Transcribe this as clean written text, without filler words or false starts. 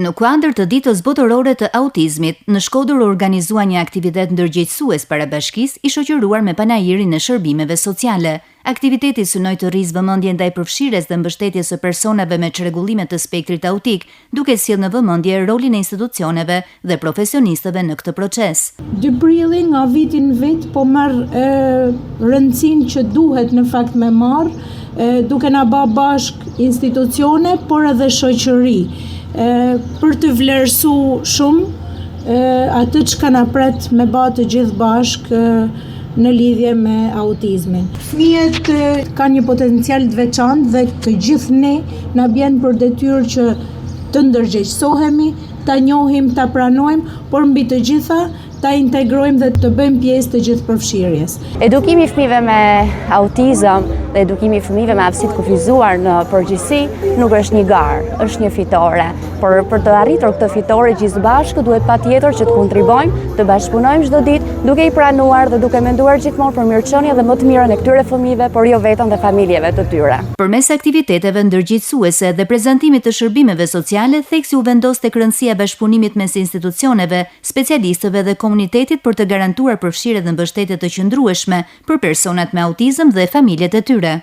Në kuadër të Ditës Botërore të Autizmit, në Shkodër u organizua një aktivitet ndërgjegjësues para bashkisë, i shoqëruar me panairin e shërbimeve sociale. Aktiviteti synoi të rrisë vëmendjen ndaj përfshirjes dhe mbështetjes së personave me çrregullime të spektrit autik, duke sjellë në vëmendje rolin e institucioneve dhe profesionistëve në këtë proces. Dy prilli nga viti në vit po merr rëndësinë që duhet në fakt me marrë, duke na ba bashkë institucione, por edhe shoqëri, për të vlerësu shumë atë çka na pret me ba të gjithë bashkë në lidhje me autizmin. Fëmijët kanë një potencial të veçantë dhe të gjithë ne na bjen për detyrë që të ndërgjegjësohemi, ta njohim, ta pranojmë, por mbi të gjitha ta integrojmë dhe të bëjmë pjesë të gjithëpërfshirjes. Edukimi i fëmijëve me autizëm dhe edukimi i fëmijëve me aftësi të kufizuar në përgjithësi nuk është një garë, është një fitore. Por për të arritur këtë fitore gjithë së bashku duhet patjetër që të kontribuojmë, të bashkëpunojmë çdo ditë, duke i pranuar dhe duke menduar gjithmonë për mirëqenien dhe më të mirën e këtyre fëmijëve, por jo vetëm dhe familjeve të tyre. Përmes aktiviteteve ndërgjegjësuese dhe prezantimit të shërbimeve sociale, theksi u vendos tek rëndësia e bashkëpunimit mes institucioneve, specialistëve dhe komunitetit për të garantuar përfshirje dhe mbështetje të qëndrueshme për personat me autizëm dhe familjet e tyre.